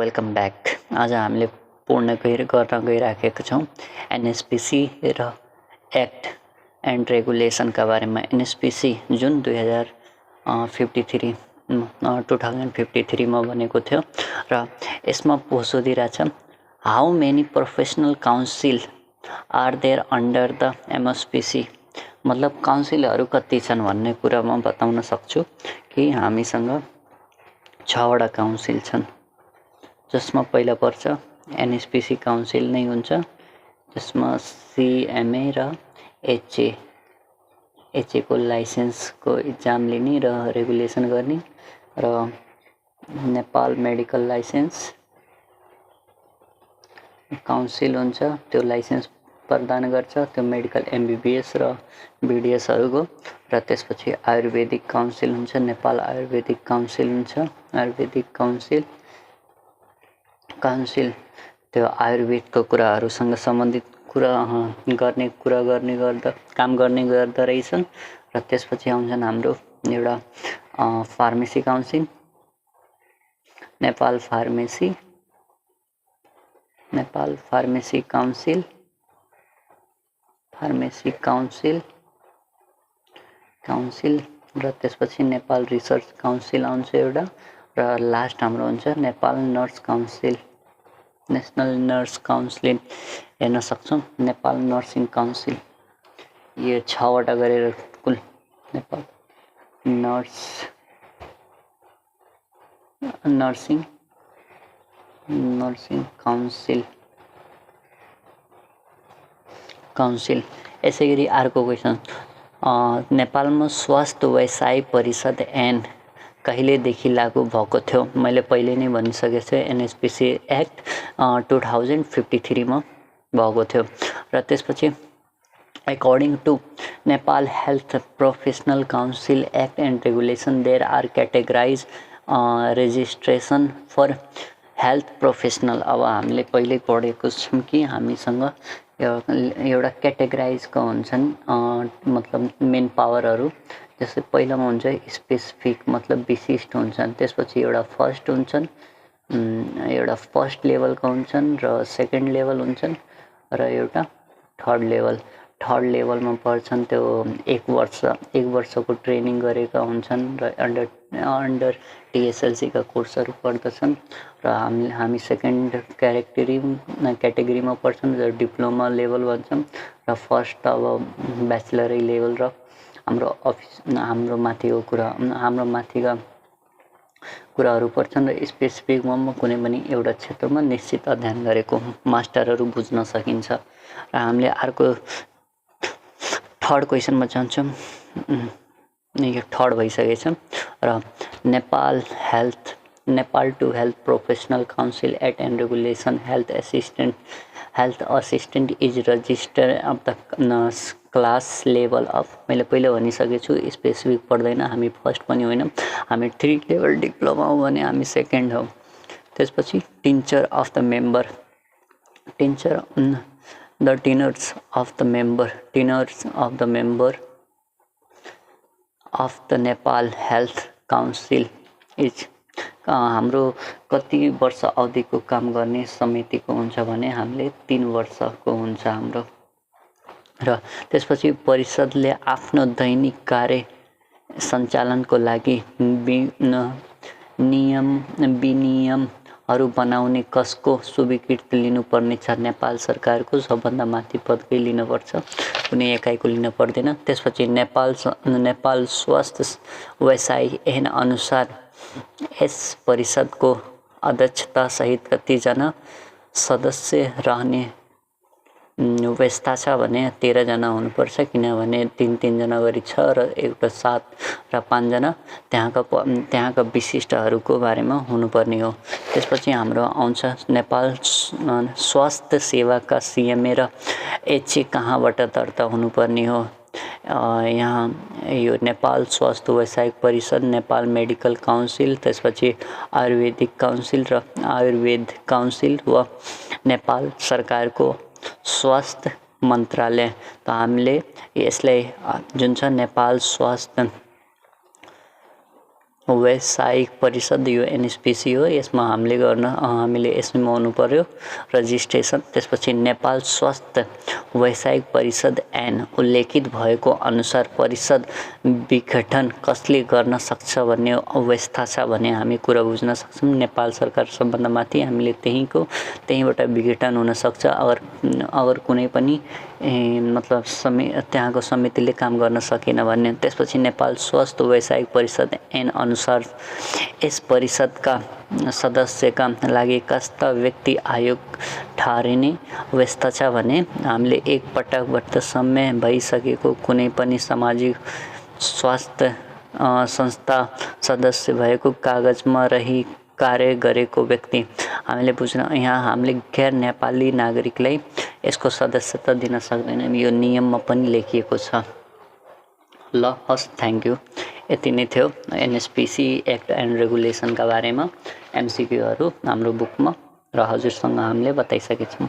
Welcome back. आज हामीले गर्न गइराखेका छौँ एनएसपीसी र एक्ट एन्ड रेगुलेसनका बारेमा। एनएसपीसी जुन 2053 मा बनेको थियो र यसमा सोधिरहेछ how many professional council are there under the MSPC. मतलब काउन्सिलहरू कति छन् भन्ने कुरा म बताउन सक्छु कि हामीसँग 6वटा काउन्सिल छन्, जसमा पहिला पर्छ एनएसपीसी काउन्सिल नै हुन्छ, जसमा सिएमए र एचए को लाइसेन्सको इक्जाम लिने र रेगुलेसन गर्ने, र नेपाल मेडिकल लाइसेन्स काउन्सिल हुन्छ, त्यो लाइसेन्स प्रदान गर्छ, त्यो मेडिकल एमबीबीएस र बीडीएसहरूको। र त्यसपछि आयुर्वेदिक काउन्सिल हुन्छ, नेपाल आयुर्वेदिक काउन्सिल हुन्छ। आयुर्वेदिक काउन्सिल त्यो आयुर्वेदको कुराहरूसँग सम्बन्धित काम गर्ने गर्दो रहेछन्। र त्यसपछि आउँछन् हाम्रो एउटा pharmacy council, Nepal pharmacy council र त्यसपछि नेपाल रिसर्च काउन्सिल आउँछ एउटा, र लास्ट हाम्रो हुन्छ Nepal nurse council, national nurse council हेर्न सक्छौँ, नेपाल नर्सिङ काउन्सिल। यो 6वटा गरेर कुल नेपाल नर्सिङ काउन्सिल। यसै गरी अर्को क्वेसन, नेपालमा स्वास्थ्य व्यवसाय परिषद ऐन कहिलेदेखि लागू भएको थियो? मैले पहिले नै भनिसकेको छु, एनएसपीसी एक्ट 2053 मा भएको थियो। र त्यसपछि according to Nepal Health Professional Council Act and Regulation, there are categorized registration for health professional। अब हामीले पहिले पढेको छौँ कि हामीसँग एउटा क्याटेगराइजको हुन्छन्, मतलब मेन पावरहरू। जस्तै पहिलामा हुन्छ स्पेसिफिक, मतलब विशिष्ट हुन्छन्, त्यसपछि एउटा फर्स्ट हुन्छन्, एउटा फर्स्ट लेभलको हुन्छन्, र सेकेन्ड लेभल हुन्छन्, र एउटा थर्ड लेभलमा पर्छन्। त्यो एक वर्षको ट्रेनिङ गरेका हुन्छन् र अन्डर टिएसएलसीका कोर्सहरू पढ्दछन्। र हामी सेकेन्ड क्याटेगोरीमा पर्छन्, र डिप्लोमा लेभल भन्छौँ, र फर्स्ट अब ब्याचलरै लेभल, र हाम्रो माथिका कुराहरू पर्छन्। र स्पेसिफिकमा कुनै पनि एउटा क्षेत्रमा निश्चित अध्ययन गरेको मास्टरहरू बुझ्न सकिन्छ। र हामीले अर्को थर्ड क्वेसनमा जान्छौँ। यो थर्ड भइसकेछ। र Nepal to health professional council act and regulation, health assistant is register of the class level of. मैले पहिले भनिसकेको छु, स्पेसिफिक पर्दैन, हामी फर्स्ट पनि होइन, हामी 3 लेभल डिप्लोमा हो भने हामी सेकेन्ड हो। त्यसपछि tenures of the member of the Nepal health council is. हाम्रो कति वर्ष अवधिको काम गर्ने समितिको हुन्छ भने हामीले 3 वर्षको हुन्छ हाम्रो। र त्यसपछि परिषदले आफ्नो दैनिक कार्य सञ्चालनको लागि विनियमहरू बनाउने कसको स्वीकृति लिनुपर्ने छ? नेपाल सरकारको सबभन्दा माथि पदकै लिनुपर्छ, कुनै एकाइको लिन पर्दैन। त्यसपछि नेपाल स्वास्थ्य व्यवसाय ऐन अनुसार यस परिषदको अध्यक्षता सहित कतिजना सदस्य रहने व्यवस्था छ भने 13 जना हुनुपर्छ, किनभने 3 जना गरी 6 र एउटा 7 र 5 जना त्यहाँका विशिष्टहरूको बारेमा हुनुपर्ने हो। त्यसपछि हाम्रो आउँछ नेपाल स्वास्थ्य सेवाका सिएमए र एचए कहाँबाट दर्ता हुनुपर्ने हो? यहाँ यो नेपाल स्वास्थ्य व्यवसायिक परिषद, नेपाल मेडिकल काउन्सिल, त्यसपछि आयुर्वेदिक काउन्सिल र आयुर्वेद काउन्सिल वा नेपाल सरकारको स्वास्थ्य मन्त्रालय। त हामीले यसलाई जुन छ नेपाल स्वास्थ्य व्यावसायिक परिषद यो एनएचपिसी हो। यसमा हामीले यसमा हुनु पर्यो रजिस्ट्रेसन। त्यसपछि नेपाल स्वास्थ्य व्यावसायिक परिषद ऐन उल्लेखित भएको अनुसार परिषद विघटन कसले गर्न सक्छ भन्ने अवस्था छ भने हामी कुरा बुझ्न सक्छौँ। नेपाल सरकार सम्बन्धमाथि हामीले त्यहीबाट विघटन हुन सक्छ अगर कुनै पनि मतलब त्यहाँको समितिले काम गर्न सकेन भने। त्यसपछि नेपाल स्वास्थ्य व्यावसायिक परिषद ऐन अनुसार यस परिषदका सदस्यका लागि कस्ता व्यक्ति आयोग ठहरिने अवस्था छ भने हामीले एक पटकबाट समय भइसकेको कुनै पनि सामाजिक स्वास्थ्य संस्था सदस्य भएको कागजमा रही कार्य गरेको व्यक्ति हामीले बुझ्न। यहाँ हामीले गैर नेपाली नागरिकलाई यसको सदस्यता दिन सक्दैनौँ, यो नियममा पनि लेखिएको छ। ल हस्, थ्याङ्क यू। यति नै थियो एनएचपिसी एक्ट एन्ड रेगुलेसनका बारेमा एमसिक्यूहरू हाम्रो बुकमा र हजुरसँग हामीले बताइसकेछौँ।